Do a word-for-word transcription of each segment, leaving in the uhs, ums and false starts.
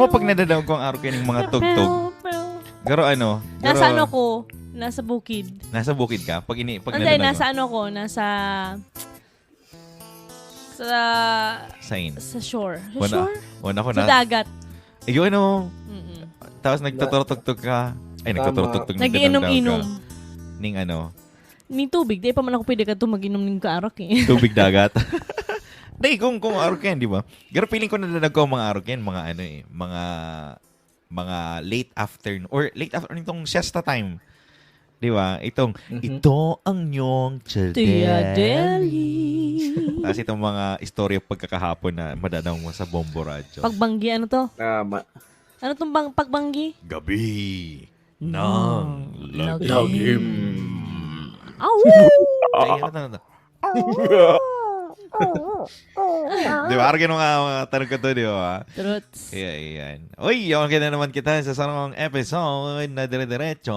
Aram mo, pag nadadaog ko ang araw kayo ng mga tugtog, pero ano, nasa ano ko? Nasa bukid. Nasa bukid ka? Pag ini, pag Hindi, nasa ano ko? Nasa sa Sain? Sa shore. Sa Wana, shore? Wana ko sa na. Dagat. Ayun, ano? Mm-mm. Tapos nagtuturtugtog ka. Ay, nagtuturtugtog, nag-iinom-inom. Ning ano? Ning tubig. Di pa man ako pwede kadto mag-inom ning kaarak eh. Tubig dagat. Di, kung, kung aruken, di ba? Pero feeling ko nalalag ko ang mga aruken, mga ano eh, mga mga late afternoon, or late afternoon, itong siesta time. Di ba? Itong, mhm, ito ang nyong Tia Deli. Deli. Tapos itong mga istorya pagkakahapon na madadaw mo sa Bombo Radyo. Pagbanggi, ano to? Tama. Ano tong bang, pagbanggi? Gabi ng lagim. Lagim. Awu! Ay, ano to, ano to? Di ba? Arkin mga, mga tanong ko to, di ba? Truths. Yeah, yan. Uy, okay na naman kita sa sarong episode na dire-diretso.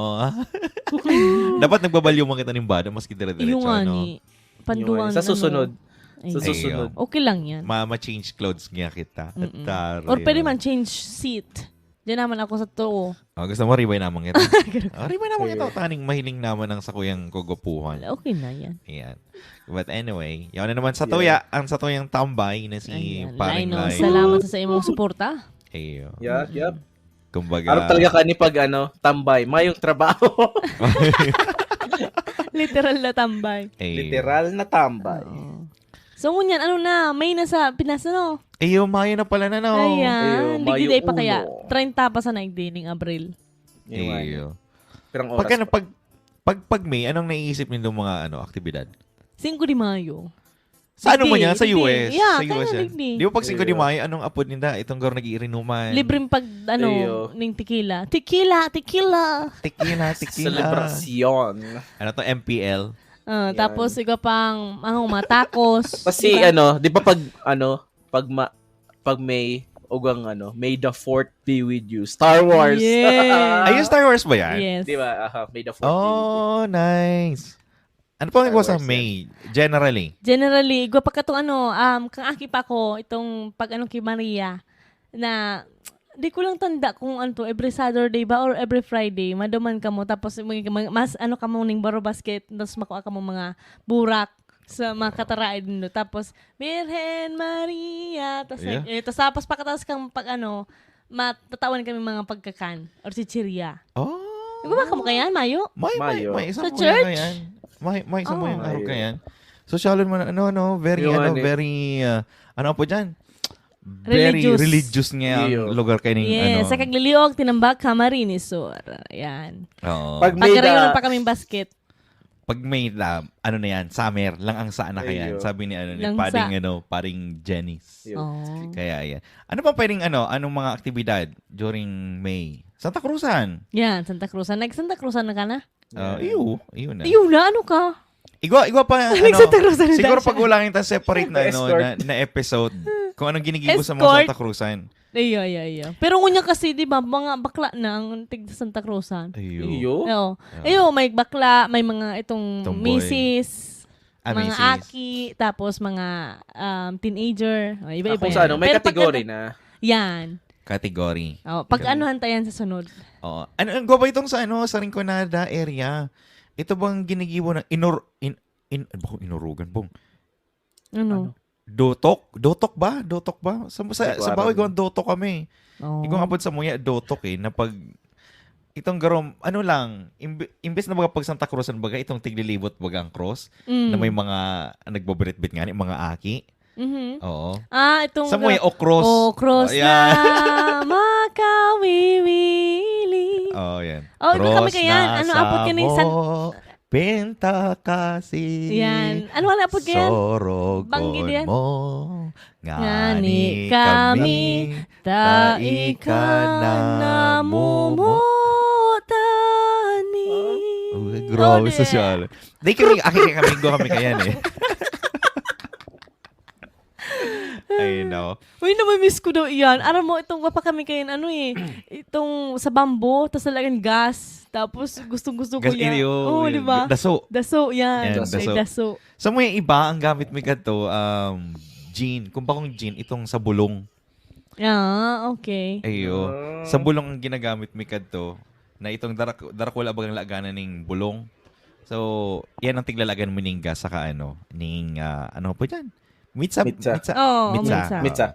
Dapat nagbabalyo man kita ning bado, maski dire-diretso, yung ano? Panduwang, sa susunod. Sa susunod. Okay lang yan. Ma-, ma-change clothes niya kita. Mm-mm. Or pwede man change seat. Diyan naman ako sa tuo. Oh, gusto mo, ribay naman kita. Oh, ribay naman kita. Taning mahiling naman ang sakuyang kagupuhan. Okay na yan. Ayan. But anyway, yaw na naman sa tuya, ang sa tuyang tambay na si Paring Lino. Salamat sa, sa imong suporta. Iyo. Yep, yep. Kumbaga, arog talaga ka ni pag, ano, tambay. Mayong trabaho. Literal na tambay. Iyo. Literal na tambay. Oo. So, ngunyan, ano na, May na sa Pinas, ano? Iyo, Mayo na pala na, no? Ayan, iyo, digdi pa kaya? Treinta pa sa naigdi ning Abril. Iyo. Pirang oras pa? Pag, pag, pag May, anong naiisip nindo mga, ano, aktibidad? Cinco de Mayo. Sa ano man yan? Sa U S? Yeah, sa U S yan. Di ba pag Cinco de Mayo, anong apod ninda? Itong garo nag-iirinuman. Libreng pag, ano, ning tequila. Tequila, tequila! Tequila, tequila. Selebrasyon. Ano to, M P L? Ah, tapos iba pang, ano, mga tacos. Kasi, ano, di ba pag, ano, pag ma-, pag May, ugang, ano, "May the fourth be with you." Star Wars. Yes. Ay, yung Star Wars ba yan? Yes. Di ba? Aha, "May the fourth be with you." Oh, nice. Ano pa ang Star Wars sa May? Generally? Generally, igwa pa katong ano, um, kang aki pa ko, itong pag ano kay Maria, na di ko lang tanda kung ano to, every Saturday ba or every Friday, maduman kamo, tapos mag-, mag-, mas ano kamo ning baro basket, tapos makua kamo mga burak sa mga kataraed nindo. Tapos, "Birhen Maria." Tapos, yeah, like, eh, tapos, tapos pagkatapos kang pag ano, matatawan kami mga pagkakan or chichirya. Oh. Nagmamaka mo kaya, Mayo? May, may, Mayo. May isang Sa mo yan church? Yan. May, may isang mo Oh. yan, araw Mayo. Ka yan. Sosyalon mo na, ano, ano, very, Yung ano, ano eh. Very, ah, ano po dyan? Very Religious. Religious nga ang Iyo. Lugar kayo ng, Yes, ano. Sa Kagliliog, Tinambak, Camarines Sur. Ayan. Oo. Pag may Pagkarayon da- pa kaming basket. Pag may da-, ano na yan, summer, lang ang sana ka yan. Iyo. Sabi ni, ano, ni Lang paring, sa- ano, paring Janice. Iyo. Oo. Kaya yan. Ano pa pwedeng, ano, anong mga aktibidad during May? Santa Cruzan. Yan, Santa Cruzan. Nag-Santa Cruzan na ka na? Ah, Yeah. iyo, iyo na. Iyo na, ano ka? Igwa, igwa pa, ano, Nag-Santa Cruzan na siguro siya. Pag-ulangin ta separate na, ano, Escort. Na, na episode. Kung anong ginigibo sa mga Escort. Santa Cruzan. Iyo, iyo, iyo. Pero ngunyan kasi, di ba, mga bakla na ang tig Santa Cruzan. Iyo. Iyo? Oo. Ah. Iyo, may bakla, may mga itong Tomboy. Misis. Mga Amisis. Aki, tapos mga, um, teenager. O, iba-iba Ako yan. sa ano, may Pero pag category ano, na. Yan. Category. Oh, pag Ganun. anuhan tayo yan sa sunod. Oo. Ano, ang gwapo itong sa ano, sa Rinconada area. Ito bang ginigibo na inor-, in-, in-, ano ba kung inurugan, bong? Ano? Ano? Dotok? Dotok ba? Dotok ba? Sa, sa, Di ko sa aram Bawi, yun. Kung dotok kami. Oo. Ikaw nga po sa muya, dotok eh, na pag, itong garom, ano lang, imbi-, imbes na baga pag Santa Cruz, ang baga, itong tiglilibot baga ang cross, Mm. na may mga nagbabitbit nga ni, mga aki. Mhm. Oo. Ah, itong Sa muya, ga-, okros. okros Oh, yan. na makawiwili. Oh, yan. Oh, ikaw kami Cross kaya, na ano, apot sa ka na yung san- mo, pinta kasi Yan. Ano wala apot ka yan? sorogon Banggit yan. mo. Ngani Ngani kami, kami, ta ta ika ika na namumutani. Oh, grabe Oh, di. sosyal. Di kami, akin kami, go kami kaya eh. Ay, no. Uy, namimiss ko daw iyan. Aram mo, itong pa kami kayo, ano eh, itong sa bamboo, tas talagang gas. Tapos, gustong-gusto ko Gas yan. inyo, Oo, yun. di ba? Daso. Daso, yan. Yan, Ay, daso. daso. Sa mga iba, ang gamit mo kadto, um, gin. Kung pa kung gin, itong sa bulong. Ah, okay. Ayo. Ah. Sa bulong ang ginagamit mi kadto, na itong darak-, darakula bagang laganan ning bulong. So, yan ang tiglalagan mo ning gas saka ano, ning, ah, ano po dyan? Mitsa, Mitsa. mitsa. Oo, Mitsa. mitsa. Mitsa.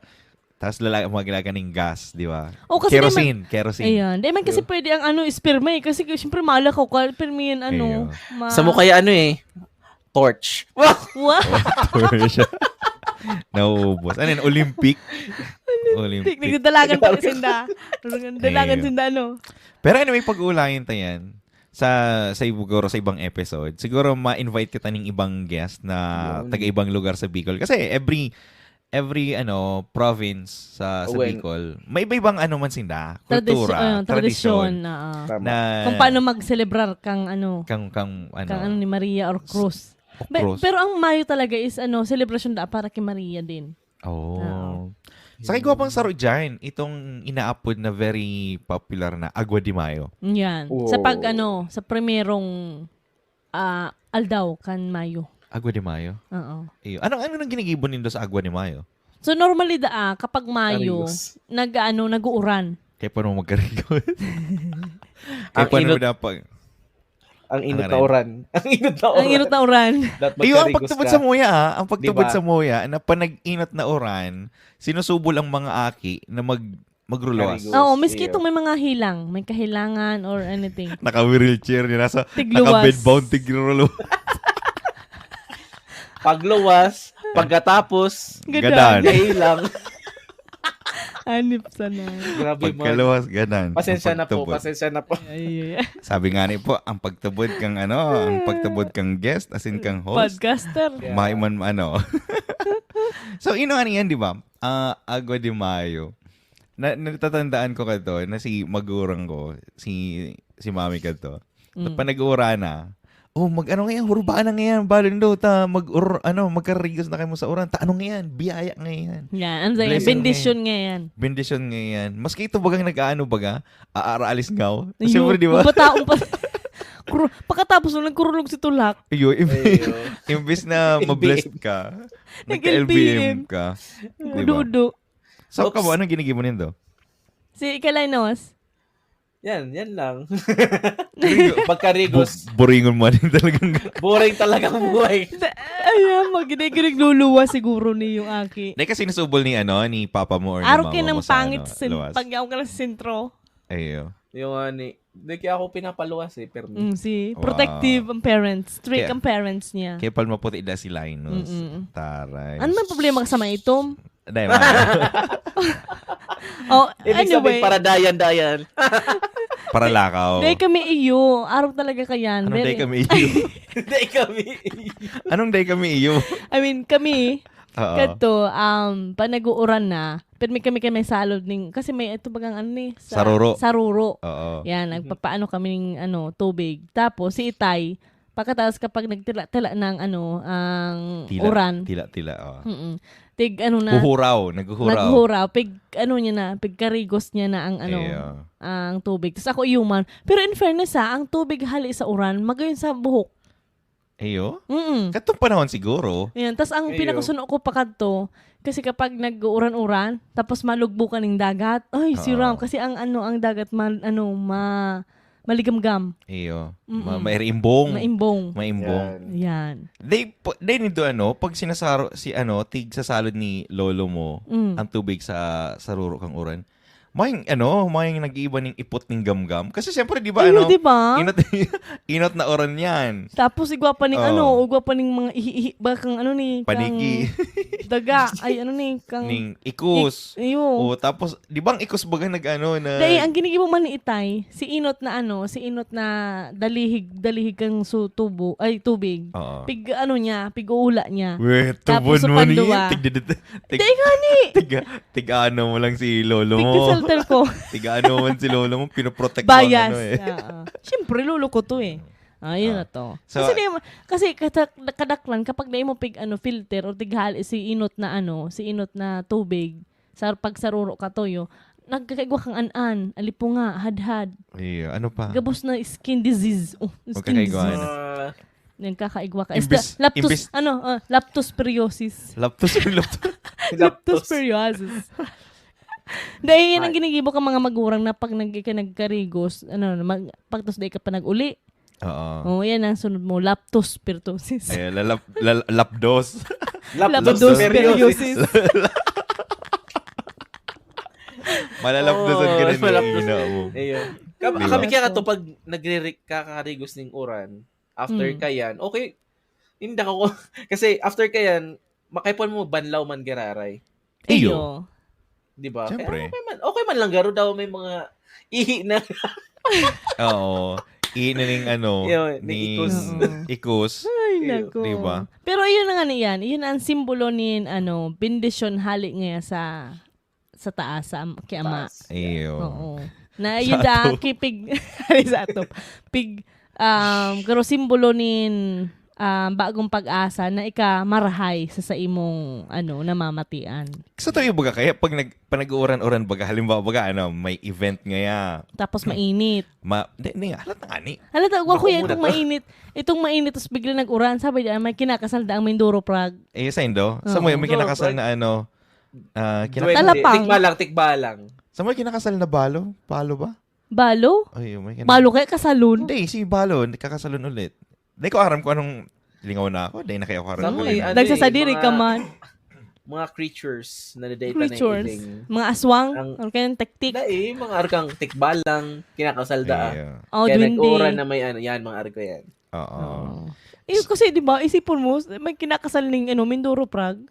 Tapos lala-, maglaga ning gas, di ba? Oh, kasi di man Kerosene, kerosene. Ayan. Di man kasi Yun. pwede ang ano, sperma eh. Kasi siyempre malakaw ka, pero may yan, ano, Ayun. ma- Sa mo kaya ano eh, torch. Wow! Wow! Torch. Nauubos. Ano yun? Olympic? Olympic. Nagdadalagan pa rin sinda. Dalagan Ayun. sinda, ano? Pero anyway, pag-uulayan ta yan, sa, sa siguro sa ibang episode, siguro ma-invite kita ning ibang guest na Yun. taga-ibang lugar sa Bicol. Kasi every, every, ano, province sa, sa When Bicol, may iba-ibang ano man sinda, Tradisyon, kultura, ah, tradisyon, tradisyon. oo. Tama. Na Kung paano mag-celebrar kang, ano, Kang, kang, ano, kang ano ni Maria or Cruz. o Be-, Cruz. pero ang Mayo talaga is, ano, selebrasyon da para kay Maria din. Oh. Oo. Sa kay Gwapang Saro dyan, itong inaapod na very popular na Agua de Mayo. Yan. Sa pag, Wow. ano, sa primerong, ah, aldaw kan Mayo. Agua de Mayo? Oo. Iyo. Anong, ano nang ginigibo nindo sa Agua de Mayo? So, normally da, ah, kapag Mayo, Karigos. nag-, ano, nag-uuran. Kaya paano magkarigos? Kaya Ang paano inot. dapat Ang inot Ang na aray. uran. Ang inot na Ang uran. inot na uran. Dapat Iyo, ang magkarigos pagtubod ka. sa muya, ah. Ang pagtubod Di ba? sa muya, na panag-inot na uran, sinusubol ang mga aki na mag-, magruluwas. Karigos. Oo, miski Iyo. itong may mga hilang, may kahilangan or anything. Naka-wheelchair niya, nasa, Tigluwas. naka-bedbound, tigruluwas. Pagluwas, pagkatapos, Gadan. Gadan. nahilang. Anip sana. Grabe, man. Pagkaluwas, gadan. Pasensya Ang na po, pagtubod. pasensya na po. Ay, ay, ay. Sabi nga ni po, ang pagtubod kang ano, ang pagtubod kang guest, as in kang host. Podcaster. Yeah. May man ano. So, ino ano yan, di ba? Ah, Agua de Mayo. Na, natatandaan ko kadto na si magurang ko, si, si mami kadto. Mm. Pag nag-uurana, "Oh, mag-ano ngayon, hurbaan na ngayon, balon daw ta, mag-ur-, ano, magkarigos na kayo sa uran. Ta, ano ngayon, biyaya ngayon. Yan, ano sa'yo, Blessing bendisyon ngayon. ngayon. Bendisyon ngayon." Maski ito bagang nag-aano baga, aaralis ngaw. Ayun, Siyempre, di ba? mabataon pa. Kuro-, pagkatapos nung nagkurulog si Tulak. Iyo, im-, Iyo. imbis na L B M. mablessed ka, Nag-L B M. nagka-L B M ka. Di ba? Udo-udo. So, Oops. kamo, anong ginigibo nindo? Si Ikalanos. Yan, yan lang. Pagkarigos. Bu-, boringon mo din talagang Boring talagang buhay. Da-, ayan, mag-, ginigirig luluwa siguro ni yung aki. Dahil kasi nasubol ni, ano, ni papa mo or ni Araw mama ka ng mo sa, pangit ano, sin-, luwas. pag yaw ka ng sentro. Ayo. Yung, ah, ni, di kaya ako pinapaluwas eh, pero Mm, si Wow. protective ang parents. Strict Kaya ang parents niya. Kaya pala maputi da si Linus. Mm-mm. Taray. Ano man problema ka sa maitom? Dahil, Oh, Ibig sabihin, anyway. para dayan-dayan. Para lakaw. Day kami iyo. Araw talaga kayan. Anong Very day kami iyo? Day kami. Anong day kami iyo? I mean, kami, Oo. kadto, um, pag nag-uuran na, pero may kami, kami salod ning, kasi may ito bagang ano ni, sa Saruro. Saruro. Oo. Yan, Mhm. nagpapaano kami ng, ano, tubig. Tapos, si Itay, pagkatapos kapag nagtila-tila ng, ano, ang Tila, uran. tila, tila, oh. Mm-mm. Tig, ano na, Huhuraw, naghuhuraw. naghuhuraw, pig, ano niya na, pigkarigos niya na ang, ano, Iyo. ang tubig. Tas ako, iyo man. Pero in fairness, ha, ang tubig hali sa uran, magayon sa buhok. Iyo? Mm. Katong panahon siguro. Yan. Tas ang Iyo. pinakasuno ko pa kadto, kasi kapag nag-uuran-uran, tapos malugbukan ng dagat, ay, Oo. siram. Kasi ang ano, ang dagat, man, ano, ma, maligamgam. Iyo. Mm-mm. Ma- maimbong. Maimbong. Maimbong. Yan. Yan. Day, po, day nindo ano, pag sinasaro si ano, tig sa salod ni lolo mo, Mm. ang tubig sa saruro kang uran, may ano, may nag-iiba ning ipot ning gamgam. Kasi siyempre, di ba, Ayun, ano, di ba? inot, inot na uran yan. Tapos igwa pa ning Oo. ano, igwa pa ning mga ihi-ihi ba kang ano ni, kang Paniki. daga, ay ano ni, kang Ning ikus. Iyo. O, tapos, di ba ang ikus baga nag-ano na... Dahil ang ginigibo man ni Itay, si inot na ano, si inot na dalihig, dalihig kang su tubo, ay tubig. Oo. Pig ano niya, pig-uula niya. Weh, Tapos tubon sa mo ni... pandua. Tig, tig, tig, Dahil nga ni, tig, tig ano mo lang si lolo mo. pig-filter ko. Tig ano mo man si lolo mo, pinoprotect mo Bias. ano eh. Oo. Siyempre, lolo ko to eh. Ah, yun Ah. na to. So, kasi, di, mo- kasi katak- kadaklan, kapag dai mo pig ano, filter or tighali si inot na ano, si inot na tubig, sa pagsaruro ka toyo, nagkakaigwa kang an-an, alipunga, hadhad. Iyo, ano pa? Gabos na skin disease. Oh, skin Magkakaigwa disease. na. Ah, Nagkakaigwa ka. Imbis- Esta- laptos, imbis- ano, ah, leptospirosis. Laptos, laptos. laptos. Leptospirosis. Dahil yan ang Ay. ginigibo ka mga magurang na pag nag ka nagkarigos, ano, mag, pagtos dahil ka pa nag-uli. Oo. Oh, yan ang sunod mo, leptospirosis. Ay, lalap, lal, lapdos. Leptospirosis. Malalapdosan ka Oo, na mas malapdos. Ina mo. Ayun. Kami, Di ba? kami kaya to pag nagre-, kakarigos ning uran, after Mm. kayan, okay, hindi ako, kasi after kayan, makaipon mo, banlaw man giraray. Iyo. Iyo. Di ba? Siyempre. Kaya okay man, okay man lang, garo daw may mga ihi na. Oo. Ihi na ning ano, Iyo, ning ning ikos. Oo. ikos. Ay, Iyo. nako. Di ba? Pero yun na nga na yan. Yun ang simbolo nin, ano, bendisyon hali nga sa sa taas, sa am- kay ama. Taas. Iyo. Oo. Na yun Sa da, atop. kipig, sa atop. Pig, um, pero simbolo nin um, bagong pag-asa na ika marahay sa saimong ano, namamatian. Sa tuyo baga kaya pag nag, panag-uuran-uran baga, halimbawa baga, ano, may event ngaya. Tapos mainit. Ma, di, di, halata nga ni. Halata, ako Bako kuya, muna itong to. mainit. Itong mainit, tapos bigla nag-uran. Sabi diyan, may kinakasal daang Mindoro Prague. Eh, sa Indo? Sa Oo. mo, may Duwag. kinakasal na ano, ah, Duwende. kinakasal, Talapang. Tikma lang, tikbalang. Sa mo, kinakasal na balo? Palo ba? Balo? Ay, may kinakasal. Balo kaya kasalon? Hindi, si balo, nagkakasalon ulit. Hindi ko aram kung anong, lingaw na ako, hindi na kaya ako aram. Sa kung mo, ano. eh, ano Nagsasadiri eh, ka mga- man. Mga creatures na nadata Creatures. na iling. Mga aswang? Ang- Or kaya taktik? Dai, mga arkang tikbalang, kinakasal da. Iya. Oh, Kaya duwende. nag-uuran na may ano, yan, mga arko yan. Oo. Oo. Eh, kasi, di ba, isipon mo, may kinakasal ning ano, Mindoro Prague.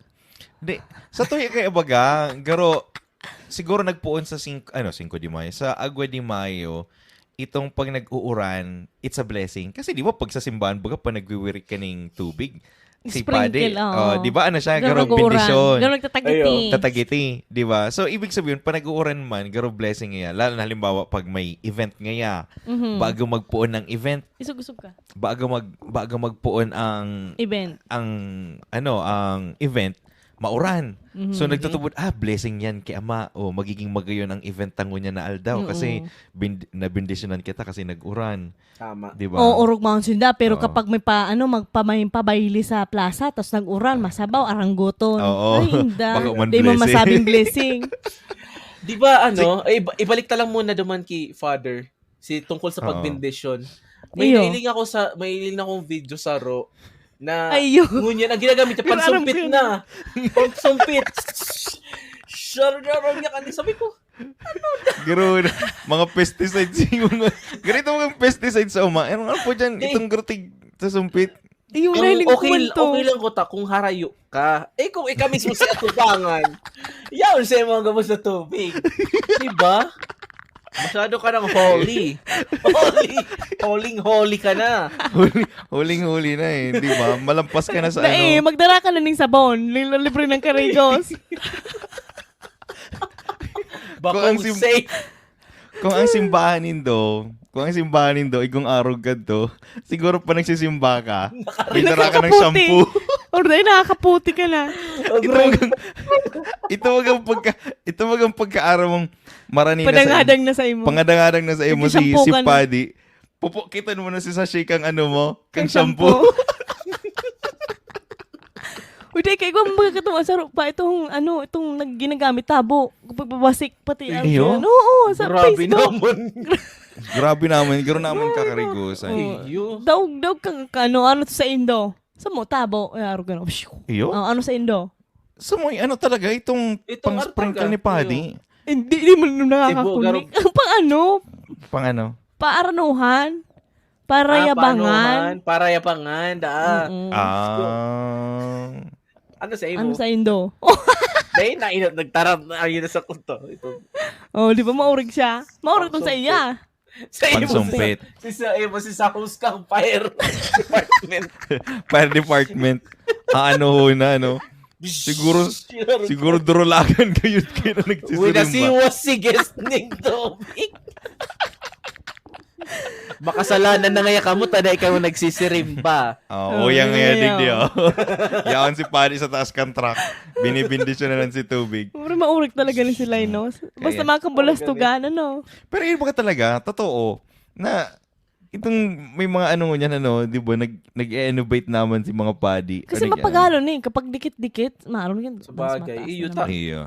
Di, sa tuyo kaya baga, garo, siguro nagpuon sa sing, ano, Cinco de Mayo, sa Agua de Mayo, itong pag nag-uuran, it's a blessing. Kasi di ba, pag sa simbahan, baga, pa nagwiwirik ka ning tubig, si Sprinkle, padi, oo. oh, di ba, ano siya, Garo garo, nag-uuran. bendisyon. Garo nagtatagiti. Ayo. Tatagiti, di ba? So, ibig sabihin, pag nag-uuran man, garo blessing ngaya. Lalo na halimbawa, pag may event ngaya, Mhm. bago magpuon ng event, Isog-isog ka. bago mag bago magpuon ang Event. ang ano ang event, mauran. Mhm. So nagtutubod, ah, blessing yan kay ama. O magiging magayon ang event tango niya na aldaw Oo. kasi bind, nabindisyonan kita kasi nag-uran, Tama. di ba? Oo, orog man sinda, pero Oo. kapag may pa ano, magpamay pabayli sa plaza, tapos nag-uran, masabaw, aranggoton. Oo. Ay, inda. Baka man Di mo blessing. masabing blessing. Di ba ano, eh, iba- ibalik ta lang muna duman kay Father, si tungkol sa Oo. pagbendisyon. May Iyo. nailing ako sa, may nailing akong video sa ro na Ayo. ngunyan ang ginagamit niya, Pero alam pansumpit ko yun. na. Pansumpit. Shar niya, niya kani. Sabi ko, Garo na. Mga pesticides yung mga, ganito mga pesticides sa uma. Ano, ano po dyan? Di. Itong grutig sa sumpit. Yung Kung nahiling okay, ko to. okay lang ko ta kung harayo ka. Eh, kung ikaw mismo si atubangan, yaon sa mga gabos na tubig. Diba? Masyado ka ng holy. Holy. Holing-holy ka na. Huli, huling-huli na eh, di ba? Malampas ka na sa Na eh, ano. Magdara ka na ning sabon. Lil- Libre ng karigos. Bako Kung ang sim- safe. Kung ang simbahan nindo, kung ang simbahan nindo, igong arog ka to, siguro pa nagsisimba ka, may dara ka ng Nakakaputi. shampoo. Or dahil nakakaputi ka na. Ito bagang, ito bagang pagka, ito bagang pagkaara mong marani na sa Padangadang na sa imo. Pangadangadang na sa imo si, Nag-shampoo si ka na. Paddy. Pupukitan mo na si sachet kang ano mo, kang Kang shampoo. Uy, di, kaya kung mga katuwa sa rupa, itong, ano, itong nag-, ginagamit, tabo. Kapag babasik, pati ang Iyo? Ano, oo, sa Grabe Facebook. Naman. Grabe naman, gano'n naman Grabe na. Kakarigusan. Oo. Iyo. Daog, daog ka, ka, ano, ano to sa Indo? Sa mo, tabo. Ay, araw gano'n. Iyo? Oh, ano sa Indo? Sa mo, ano talaga, itong Itong pang-sprinkle artang ni ka. Paddy? Iyo. Hindi, hindi mo nung Cebu, nakakakunik. Garog. Ang pang ano? Pang ano? Paaranuhan. Parayabangan. Ah, paaranuhan, parayabangan, daa. Mm-mm. Ah. Ano sa imo? Ano sa Indo? Dahil na inot, nagtarap na, ayun na sa kulto. Ito. Oh, di ba maurig siya? Maurig tong sa Pangsumpit. Iya. Sa imo, Pangsumpit. Si, si, sa imo, si Sahus kang fire department. Fire department. Aano ho na, no? Siguro, Shit. Siguro durulagan kayo, kayo na Uy, nagsisirimba. Nasiwas si guest ning tubig. Makasalanan na ngaya kamo, tada ikaw nagsisirimba. Oh, Oh, uyang yun ngaya, na digdi, yun. Oh. Yaon si Paddy sa taas kan truck. Binibindisyon na lang si tubig. Pero maurik talaga ni si Linus. Basta Kaya makabulastugan, ano? Pero yun ba talaga, totoo, na itong may mga ano ngunyan, ano, di ba, nag-, nag-innovate naman si mga Paddy. Kasi Or nag- mapagalon eh, kapag dikit-dikit, maaron yan, Sa mas bagay, mataas iyo, na ta- naman. Iyo.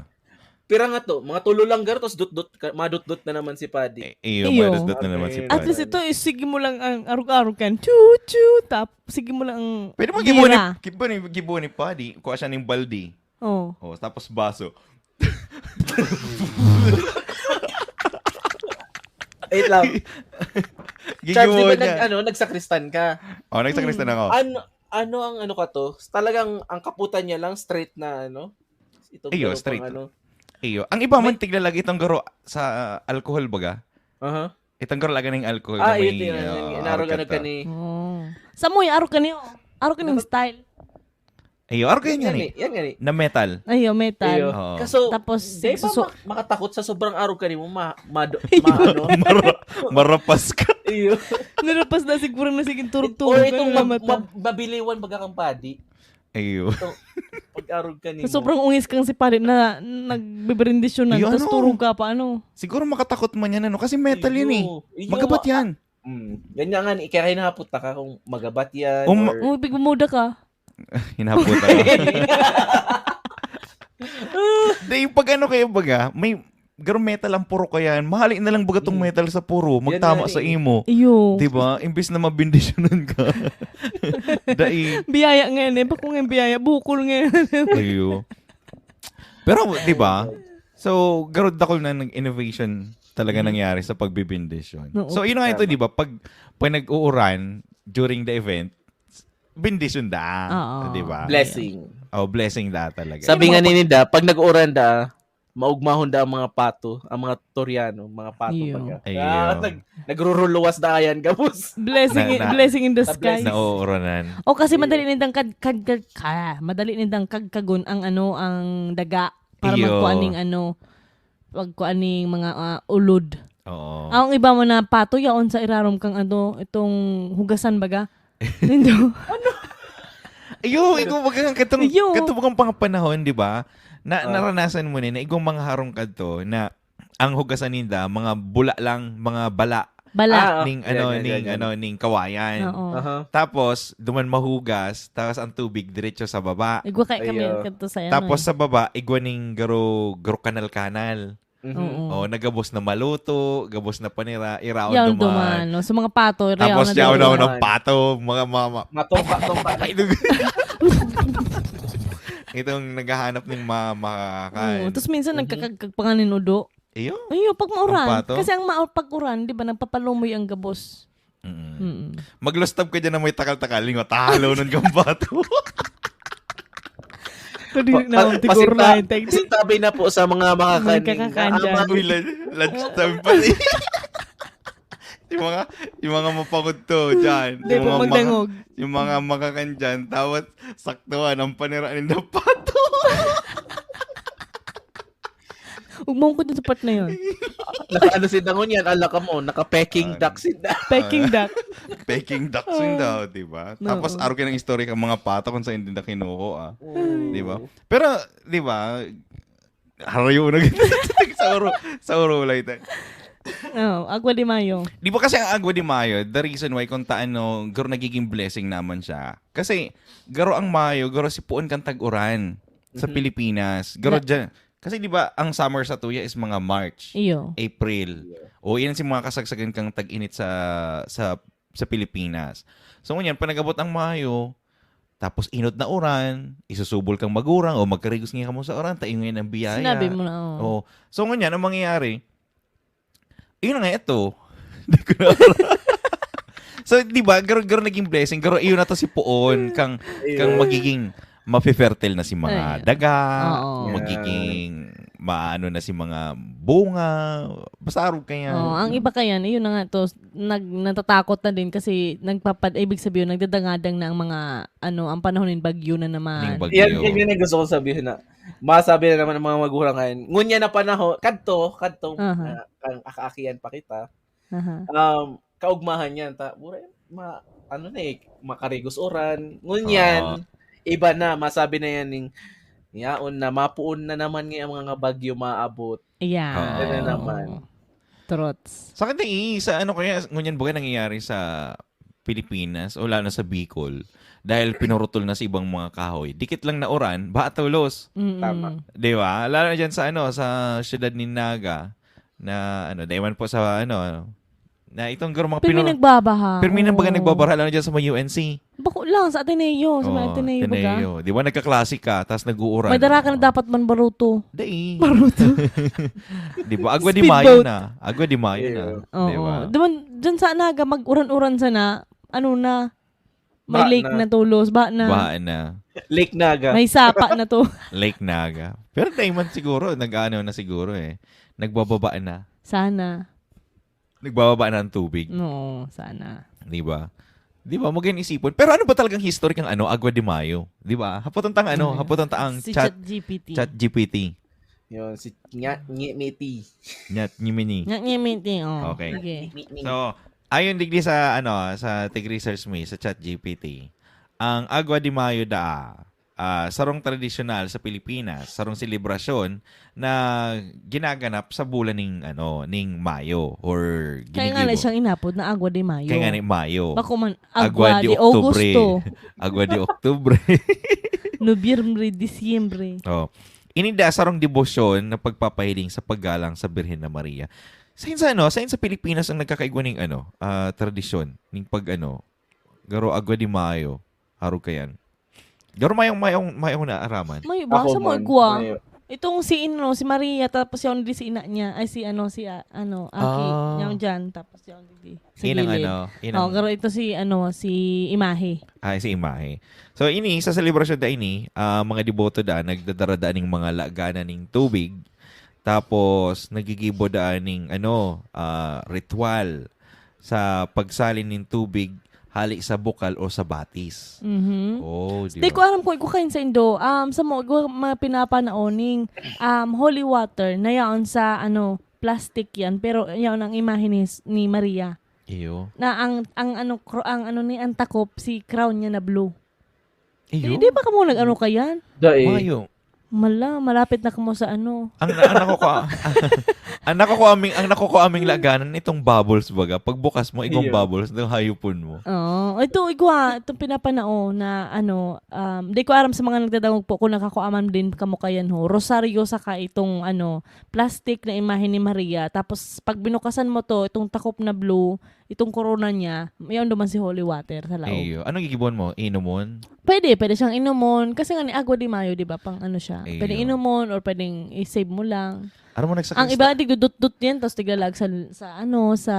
Pira nga to, mga tulo lang garo, tapos dot-dot ka, madot-dot na naman si Paddy. Eh, iyo, Iyo. madot-dot na naman si Okay. At Paddy. Least ito, eh, sige mo lang ang arog-arog kan. Chu, chu, tap, sige mo lang ang Pwede mo gira. Gibo ni, gibo ni, gibo ni Paddy, kuha siya ng baldi. Oh. Oh, tapos baso. Wait lang. Gigibo Charles, di ba niya. Nag-, ano, nagsakristan ka? Oh, nagsakristan Hmm. ako. Ano, ano ang ano ka to? Talagang ang kaputan niya lang, straight na ano? Itong Iyo, garo straight. Pang ano? Iyo. Ang iba man, May tiglalagay itong garo sa alcohol, baga? Aha. Itong garo lagay ng alcohol Ah, na may, yun, yun, yun, uh, yun, arog arog ka ka to. Ni Oh. Sa mo, arog ka ni, oh. Arog ka ng Dapat style. Ayo, arog ka yun Yan yan eh. Eh, yan yan eh. Na metal. Ayo, metal. Iyo. Oo. Kaso, Tapos, di ba suso- ma-, makatakot sa sobrang arog ka ni mo, ma-, ma-, ma-, ano? Mara-, marapas ka. Iyo. Narapas na siguro na sige turog-turog Or ka itong na mab-, mata. Mab-, mabiliwan baga kang Paddy. Ayo. Ito, pag-arog ka ni Sa mo. Sobrang ungis kang si Paddy na nagbibrindisyon na, Iyo, tas ano? Turog ka pa, ano? Siguro makatakot man yan, ano? Kasi metal yun eh. Iyo. Iyo, Magabat ma-, yan. Mm. Ganyan nga, ni-, kaya hinahapot na ka kung magabat yan Um, or Uy, pigmumoda ka. Hinapot ako. Di, pag ano kayo baga, may garo metal ang puro kaya yan. Mahali na lang baga tong Mm. metal sa puro, Yan magtama nga sa eh. Imo. Iyo. Di ba? Imbis na mabindisyonan ka. Dai. Biyaya ngayon eh. Bako ngayon biyaya. Bukol ngayon. Iyo. Pero, di ba? So, garo dakol na nag-innovation talaga Mm. nangyari sa pagbibindisyon. Oo. So, yun nga ito, Tama. di ba? Pag, pag nag-uuran during the event, bindisyon da. Oo. Di ba? Blessing. Oh, blessing da talaga. Sabi Yung nga mga ni Nida, pag nag-uuran da, maugmahon da ang mga pato, ang mga Toriano, mga pato Iyo. Baga. Iyo. Ah, nag-, nagruruluwas da ayan, gabos. Blessing Na, in, na, blessing in the Sa blessing. Skies. Nauuranan. O, kasi Iyo. madali nindang kad-, kad-, kad-, ka, madali nindang kagkagon ang ano, ang daga para Iyo. magkuha ning ano, pagkuan ning mga, ah, ulod. Oo. Ang iba mo na pato, yaon sa irarom kang ano, itong hugasan baga. Nindo. Iyo, ikaw baga, katong, Iyo. katong bagang mga panahon, di ba? Na, Oo. naranasan mo ni, na igong mga harong kadto, na ang hugasan ninda, mga bula lang, mga bala. Bala. Ah, oo. Ning, Yan, ano, yan, ning, yan, yan. ano, ning kawayan. Oo. Aha. Tapos, duman mahugas, tapos ang tubig, diretso sa baba. Igwa kay kami Ayo. kadto sa ano Tapos eh. sa baba, igwa ning garo, garo kanal-kanal. Mhm. Oo. Oh, nagabos na maluto, gabos na panira, iraon Yaon duman. duman, no? Sa mga pato, iraon Tapos na yaon duman. na ng pato, mga mama. Matumpa-tumpa. Ay, dug- Itong naghahanap ng ma-, makakain. Oo, tapos minsan Mhm. nagkakagkag pa nga nin udo. Iyo? Iyo, pag mauran. Ang pato? Kasi ang ma-, pag uran, di ba, nagpapalumoy ang gabos. Mm. Mm. Maglustab ka dyan na may takal-takal, lingot, talo nun kang bato. Kadiri Pa-, na, pa-, tigor pasinta-, na yung technique. pasintabi na po sa mga makakaning Mga kakakan na dyan. ama- Uy, lunch, lunch time pa rin. Yung mga, yung mga mapangod to dyan. Hindi Yung po mga maka-, magdangog. yung mga makakan dyan. Tawat, saktuhan, ang panira ninda pato. Huwag mo akong sa part na yun. Naka-ano si Dangon yan, ala ka mo, naka-peking Ah, duck si Da-, Peking ah, duck. Peking duck Oo. sin daw, di ba? Oo. Tapos, araw ka ng istorya kang mga pato kung saan din na kinuha, ah. Oo. Di ba? Pero, di ba, harayo na sa uro, sa uro, like that. Oh, Agua de Mayo. Di ba kasi ang Agua de Mayo, the reason why kung taano garo nagiging blessing naman siya. Kasi garo ang Mayo, garo si puon kang tag-uran sa Mhm. Pilipinas. Garo Yeah. dyan. Kasi di ba ang summer sa tuya is mga March, Iyo. April. O yan si mga kasagsagan kang tag-init sa sa sa Pilipinas. So ngunyan, pag nag-abot ang Mayo, tapos inot na uran, isusubol kang magurang o magkarigos nga kamo sa uran, tayo ngayon ang biyaya. Sinabi mo na, oh. Oh. So ngunyan, ang mangyayari, yun na nga ito. Di ko na So, di ba, garo, garo naging blessing, garo iyon na to si puon, kang, kang Ayun. magiging mafe-fertile na si mga Ayun. daga, Oo. magiging maano na si mga bunga, basta arog kaya. Oh, ang iba kaya, yun na nga to, nag, natatakot na din kasi nagpapad, ibig sabihin, nagdadangadang na ang mga, ano, ang panahon ng bagyo na naman. Ning bagyo. Yan, yan, yan ang gusto kong sabihin na masabi na naman ng mga magulang ngayon. Ngunya na panahon, kadto, kadto, Aha. na, kang akaakian pa kita, Aha. um, kaugmahan yan. Ta, mura yan, ma, ano na eh, makarigos uran. Ngunyan, iba na, masabi na yan ning, yaon na, mapuon na naman nga ang mga bagyo maabot. Yeah. Oo. Yan na naman. Trots. Sa akin, eh, sa ano kaya, ngunyan baga nangyayari sa Pilipinas o lalo na sa Bicol, dahil pinurutol na sa ibang mga kahoy. Dikit lang na uran, baha tulos. Mm-mm. Tama. Di ba? Lalo na dyan sa, ano, sa siyudad ni Naga, na, ano, daiwan po sa, ano, na itong garo mga Pirmi pinur- nagbabaha. Pirmi nang baga Oo. nagbabara, lalo na dyan sa may U N C. Bako lang, sa Ateneo. Sa may Oo, Ateneo, baga. Di ba nagka-classic ka, tapos nag-uuran. May dara ka na dapat man baruto. Dai. Baruto. Di ba? Agua de Speedboat. Mayo na. Agua de Mayo na. Yeah. Oo. Di ba? Duman, dyan sa Naga, mag-uran-uran sana, ano na, may Baha lake na. na tulos, baha na. Baha na. Lake Naga. May sapa na to. Lake Naga. Pero daiman siguro, nag-ano na siguro eh. Nagbababa na. Sana. Nagbababa na ang tubig. No, sana. Di ba? Di ba? Magayon isipon. Pero ano ba talagang history kang ano, Agua de Mayo? Di ba? Hapoton tang ano, Ano? Hapoton ta ang Si chat, ChatGPT. chat G P T. Yun, si Nya, Nyemiti. Nyat Nyimini. Nga, nga, meeting, oh. Okay. Sige. So, ayon digdi sa ano, sa tig-research mi sa chat G P T, ang Agua de Mayo da, ah, sarong tradisyonal sa Pilipinas, sarong selebrasyon na ginaganap sa bulan ning ano, ning Mayo or Kaya nga na ginigibo. siyang inapod na Agua de Mayo. Kaya nga ni Mayo. Bako man, Agua Agua de de Octubre. Augusto. Agua de Octubre. Nobyembre, Disyembre. Oh. Ini da sarong debosyon na pagpapahiling sa paggalang sa Birhen na Maria. Sain sa ano, sain sa Pilipinas ang nagkakaigwa ning ano, ah, tradisyon ning pag ano, garo Agua de Mayo, harog kayan. Garo mayong mayong mayong naaraman. May ba? Ako Sa mo man, igwa? may- Itong si Ino, si Maria, tapos yung di si ina niya, ay si ano, si ah, ano, Aki, Ah. yung dyan, tapos yung di. Sa Inang gilid. ano, Oh, inang pero ito si ano, si Imahe. Ay, si Imahe. So, ini, sa selebrasyon da ini, ah, mga deboto da, nagdadara da ning mga laganan ning tubig. Tapos, nagigibo da ning, ano, ah, ritual sa pagsalin ning tubig hali sa bukal o sa batis. Mhm. Oh, di Di ba? ko alam kung ikukain sa Indo. Um, sa mo, igwa mga pinapanaoning um, holy water na yaon sa ano, plastic yan. Pero yaon ang imahe ni, ni Maria. Iyo. Na ang, ang ano, cro- ang ano ni, ang takop, si crown niya na blue. Iyo. Di, di ba ka mo nag-ano ka yan? Dai. Mayo. Mala, malapit na ka mo sa ano. Ang, ang nakukuha, ang nakukuha aming, ang nakukuha aming laganan itong bubbles baga. Pagbukas mo, igong Iyo. Bubbles, itong hayupon mo. Oo. Ito, igwa, itong pinapanao na ano, um, di ko aram sa mga nagdadangog po kung nakakuha man din kamo kayan ho. Rosaryo saka itong ano, plastic na imahe ni Maria. Tapos pag binukasan mo to, itong takop na blue, itong korona niya, yaon duman si holy water sa laog. Iyo. Anong gigibon mo? Inumon? Pwede, pwede siyang inumon. Kasi nga ni Agua de Mayo, di ba? Pang ano siya. Iyo. Pwede inumon or pwedeng i-save mo lang. Aram mo nagsakristan? Ang iba, tigdudutdut yan, tapos tiglalag sa, sa ano, sa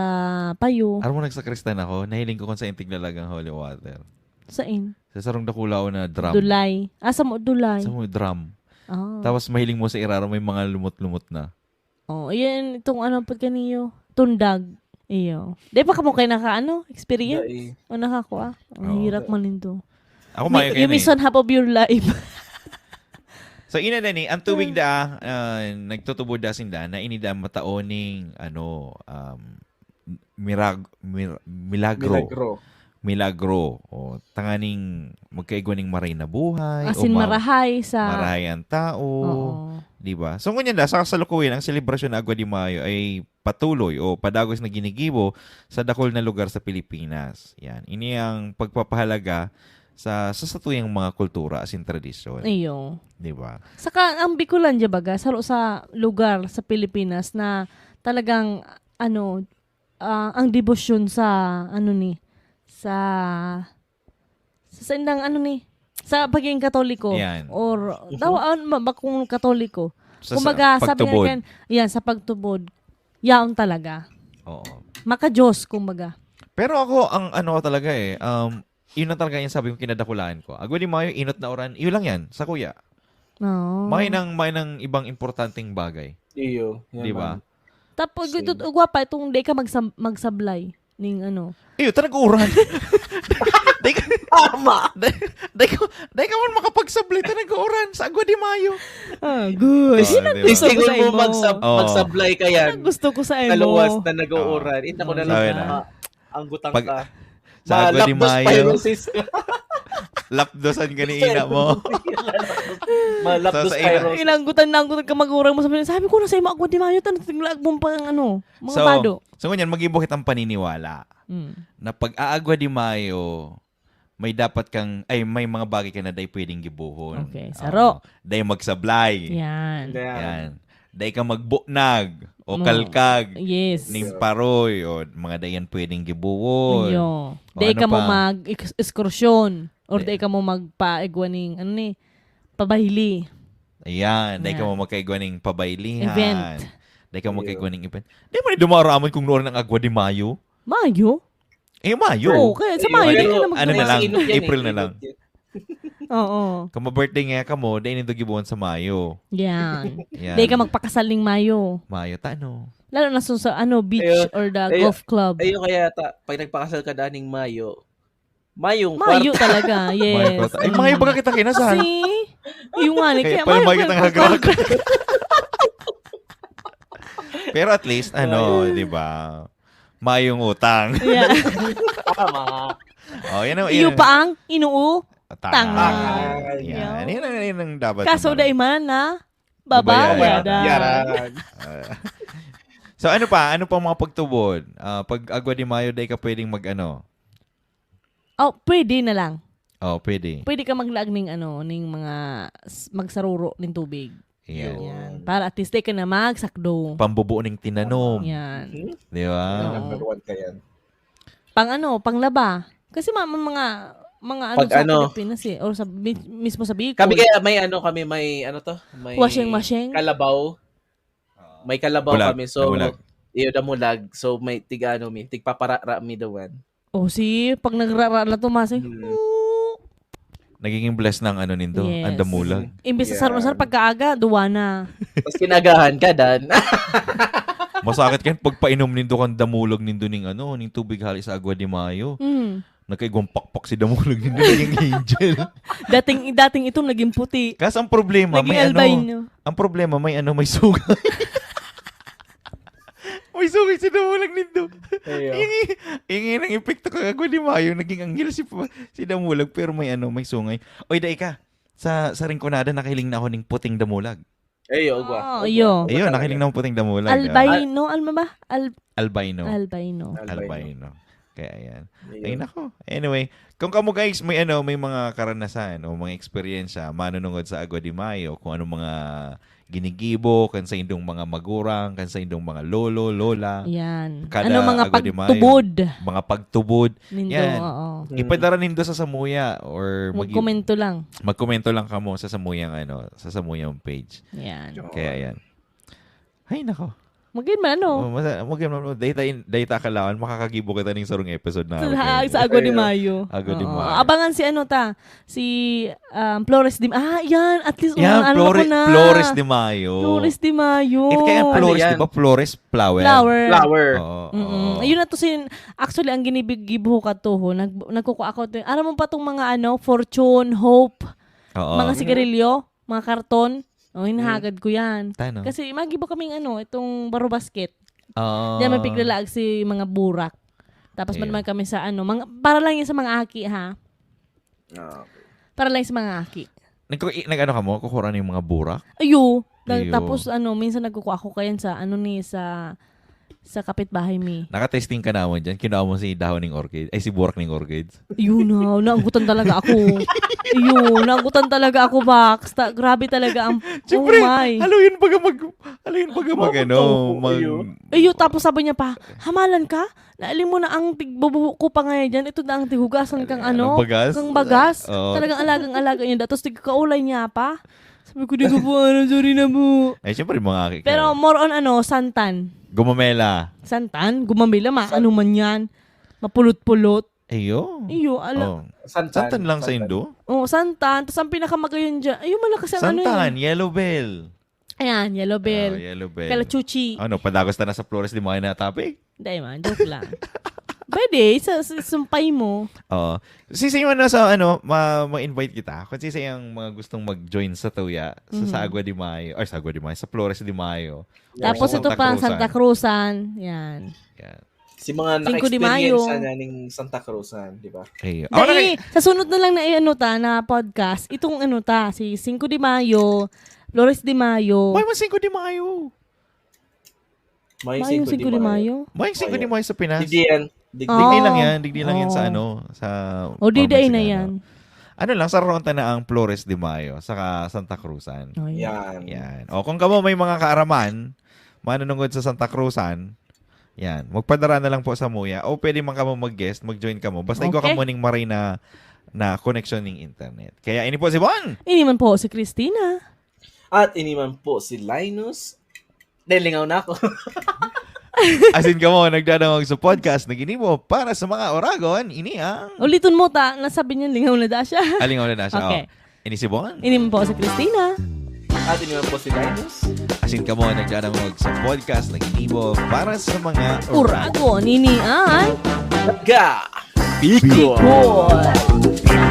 payo. Aram mo nagsakristan ako? Nahiling ko kung saan tiglalag ang holy water. Sain? Sa sarong dakulaw na drum. Dulay. Asa mo, dulay? Sa mga drum. Oh. Tapos mahiling mo sa iraro, may mga lumot-lumot na. Oh, yan itong ano, pag kaniyo, tundag. Iyo. Di pa ka mo kayo naka, ano, experience? Dai. O nakakuha? Ang Oo. hirap man nito. Ako May, mayo you kayo miss eh. One half of your life. So, ina din eh, ang tubig Hmm. da, ah, nagtutubo da sinda, na ini da mataoning, ano, um, mirag, mir, milagro. Milagro. milagro, o tanganing magkaigwa ning maray na buhay, o Asin ma-, marahay sa marahay ang tao, Oo. di ba? So, ngunyan da, sa kasalukuyan, ang selebrasyon na Agua de Mayo ay patuloy o padagos na ginigibo sa dakul na lugar sa Pilipinas. Yan. Ini ang pagpapahalaga sa, sa satuyang mga kultura asin tradisyon. Iyo. Di ba? Saka, ang Bicolandia baga, saro sa lugar sa Pilipinas na talagang, ano, ah, ang debosyon sa, ano ni, sa, sa saindang, ano ni, sa pagiging Katoliko. Yan. Or, Mhm. daw, ah, ma-, bakong Katoliko. Sa, sa Kumbaga, sabi nga pagtubod. kan-, yan, sa pagtubod. Yaon talaga. Oo. Maka-Diyos, kumbaga. Pero ako, ang ano ko talaga eh, um, yun na talaga yung sabi ko, kinadakulaan ko. Agua de Mayo, inot na uran, yun lang yan, sa kuya. Oo. May nang, may nang ibang importanteng bagay. Iyo, yan Di ba? man. Tapos, Same. ito, ugwa pa, itong di ka magsab-, magsablay. Ning ano. Iyo, ta nag-uuran. Di ka, Tama. di, di ka, di ka man makapagsablay, ta nag-uuran sa Agua de Mayo. Ah, good. Tis-, Yun ang tis-, gusto ko tingol sa mo imo. magsab-, Oo. magsablay ka yan. Yun ang gusto ko sa imo. Kaluwas na nag-uuran. Oo. Ina ko na Sabi lang, na. ma-, ang gutang Pag, ka. sa Agua de Mayo. Ma-leptospirosis. Lapdosan ka ni ina mo. Ma-leptospirosis. So, sa ina- Ilang gutan na ang gutan ka mag-urang mo, sabi niya, "Sabi ko na sa imo, Agua de Mayo, tan-, tinglaag mo pa ang ano, mga So, bado." so ngunyan, mag-ibo kitang paniniwala Mm. na pag aagwa de Mayo, may dapat kang, ay, may mga bagay ka na dai pwedeng gibohon. Okay, Oo. saro. Dai magsablay. Yan. Yan. Yan. Dai ka magbunag o No. kalkag Yes. ning paroy o mga dai yan pwedeng gibohon. Iyo. O Dai ano ka mo pa? mag-eks-, ekskursyon or Dai. dai ka mo magpaigwa ning, ano ni, pabayli. Ayan, dai ka Yan. mo magkaigwa ning pabaylihan. Event. Dai ka mo Iyo. magkaigwa ning event. Dai mo na dumaramon kung noon ang Agwa de Mayo? Mayo? Eh, Mayo. Oo, kaya sa Iyo, Mayo, Mayo. dai ka na Ano na lang, Inot yan eh, April na inot lang. yan. Oo. Kung ma-birthday nga ka mo, dai nindo gibohon sa Mayo. Yan. Yan. Dai ka magpakasal ning Mayo. Mayo, tano. Lalo na sa, sa, ano, beach Ayo, or the ayo, golf club. ayo kaya ta, pag nagpakasal ka daning Mayo, Mayong Mayo kwarta. talaga, Mayo yes. kwarta. Ay, Mm. mayo baga kita kinasal. Kasi, yung nga ni, Kaya kaya pala mayo mayo ka kitang nagkakwarta. nagkakwarta. Pero at least, ano, Ayun. di ba? Mayong utang. Yeah. Tama. Oh, yan ang, Iyo yan ang pa ang inuutang. Tanga. Tanga. Yan. Yan. Yan ang, yan ang dapat Kaso naman. dai man na Babayaran. babayaran. Yaran. Ah. So, ano pa? Ano pa mga pagtubod? Ah, pag Agwa de Mayo, dai ka pwedeng mag-ano? Oh, pwede na lang. Oh, pwede. Pwede ka maglaag ning ano, ning mga s-, magsaruro ning tubig. Yan. Yan. Para at least, di ka na magsakdo. Pambubuo ning tinanom. Yan. Mhm. Di ba? Yan, Oo. number one ka yan. Pang ano, panglaba. Kasi ma-, ma-, mga, mga ano Pag sa ano, Pilipinas eh, or sa mi-, mismo sa Bicol. Kami kaya may ano, kami may ano to, may Washing machine? kalabaw. May kalabaw Bulag, kami, so, damulag. iyo, damulag. So, may tig-ano mi, tigpaparara mi duman. Oh, si, pag nagrara na to, masay, Hmm. "Oo." Nagiging blessed na ang ano nindo, ang Yes. damulag. Imbis sa Yeah. sarong-sarong pagkaaga, duwa na. Tas kinagahan ka, Dan. Masakit kayo pagpainom nindo kan damulag nindo ning ano, ning tubig hali sa Agwa de Mayo. Mm. Nagkaigwang pakpak si damulag nindo, naging angel. Dating, dating itom, naging puti. Kaso ang problema, Naging may ano, albino. ang problema, may ano, may sungay. May sungay si damulag nindo. Ayo. Yung, yung, yung epekto ka, Agwa de Mayo, naging anghel si, si damulag, pero may ano, may sungay. Oy, dai ka. Sa, sa Rinconada, nakahiling na ako ning puting damulag. Ayo, Agwa. Oh, Agwa. iyo. Agwa Ayun, talaga. nakahiling na ako puting damulag, ah. Albino, ano ba? Al-, Albino. Albino. Albino. Albino. Kaya ayan. Ayun. Ay, nako. Anyway, kung kamo guys, may ano, may mga karanasan o mga eksperyensya, manunungod sa Agwa de Mayo, kung anong mga ginigibo kan saindong mga magurang, kan saindong mga lolo, lola. Yan. Kada Ano mga Agwa de Mayo, pagtubod? mga pagtubod. Nindo, Yan. oo. Mm. Ipadara nindo sa Samuya or mag- Magkomento lang. magkomento lang kamo sa Samuyang ano, sa Samuyang page. Yan. Yun. Kaya yan. Ay, nako. Magin man, ano? Oh, masa-, magin man, data in-, data kailangan, makakagibo kita ning sarong episode na Sa, Agwa de Mayo. sa Agwa de Ayo. Mayo. Agwa de Oo. Mayo. Abangan si ano ta, si, um, Flores de, ah, yan, at least, Yan, um, ano Flore-, ko na. Flores de Mayo. Flores de Mayo. Ito kaya ang Ano Flores, yan? di ba? Flores, flower. Flower. Flower. Oo, Mm-mm. oo. Ayun na to, sin-, actually, ang ginigibo ko katuho, nag-, nagkukuha ako to. Aram mo pa tong mga, ano, Fortune, Hope, Oo. mga Mm. sigarilyo, mga karton. Oh, hinahagad Mm. ko yan. Tano? Kasi magibo kaming ano, itong baro basket. Ah. Diyan may piglalaag si mga burak. Tapos Ayun. man kami sa ano, mga, para lang yun sa mga aki, ha? Ah, okay. Para lang sa mga aki. Nag-, nag-ano ka mo? Kukura na yung mga burak? Ayo. Nag-, Ayo. tapos ano, minsan nagkukuha ako kayan sa ano ni, sa, sa kapitbahay mi. Nakatesting ka naman dyan. Kinuha mo si dahon ng orchid. Ay, si burak ng orchid. Yun na, naanggutan talaga ako. Iyo, naanggutan talaga ako, Bax. Ta-, grabe talaga ang, Siyempre, oh my. Halo yun baga mag-, halo yun baga mag-, ano, mag- Iyo, tapos sabi niya pa, "Hamalan ka? Naaling mo na ang tigbubuho ko pa ngayon dyan. Ito na ang tigugasan kang ano, bagas? Kang bagas." Oo. Talagang alagang-alaga niya. Tapos tigkaulay niya pa. Sabi ko, "Di ko po ano, sorry na po." Eh, siyempre, mga aki-, Pero more on ano, santan. Gumamela. Santan? Gumamela, ma-, San- ano man yan. Mapulot-pulot. Iyo. Iyo, ala- Oh. Santan. Santan lang sa Santan. Indo? Oo, santan. Tapos ang pinakamagayon dyan, ayun, malakas ang ano Santan, yun. Yellow bell. Ayan, yellow bell. Oh, yellow bell. Kalachuchi. Ano, padagos ta na sa Flores de Mayo na topic? Hindi man, joke lang. Pwede, sa, sa sumpay mo. Oo. Sisay man na sa, ano, ma-, ma-invite kita. Kung sisay ang mga gustong mag-join sa tuya, sa, sa Mhm. Agua de Mayo, or sa Agua de Mayo, sa Flores de Mayo. Tapos Sa ito Santa pa, Cruzan. Santa Cruzan. Yan. Yan. Si mga Cinco de Mayo. Naka-experience na ning Santa Cruzan, di ba? Ayun. Dai, Ako na sa sunod na lang na i-ano ta, na podcast, itong ano ta, si Cinco de Mayo, Flores de Mayo. May mga Cinco de Mayo. May May Cinco de Cinco de Mayo. Mayo? May Cinco de Mayo sa Pinas? Digdi yan. Digdi. Digdi Oo. lang yan. Digdi lang yan sa Oo. ano, sa O, di Barmen dai na Sagado. Yan. Ano lang, saraon ta na ang Flores de Mayo, saka Santa Cruzan. Oh, yeah. Yan. Yan. O, kung kamo may mga kaaraman, manunungod sa Santa Cruzan, yan. Magpadara na lang po sa muya. O pwede man kamo mag-guest, mag-join kamo. Basta igwa Okay. kamo ning maray na, na koneksyon ning internet. Kaya ini po si Bon. Ini man po si Christina. At ini man po si Linus. Dahil lingaw na ako. Asin kamo, nagdadangog sa podcast na ginibo para sa mga Oragon, ini ang Uliton mo ta, nasabi niya lingaw na da siya. Ah, lingaw na da siya, Okay. oh. Ini si Bon. Ini man po si Christina. At ini man po si Linus. Asin kamo, nagdadangog sa podcast na ginibo para sa mga Oragon, ini ang Ga! Bicol! Bicol.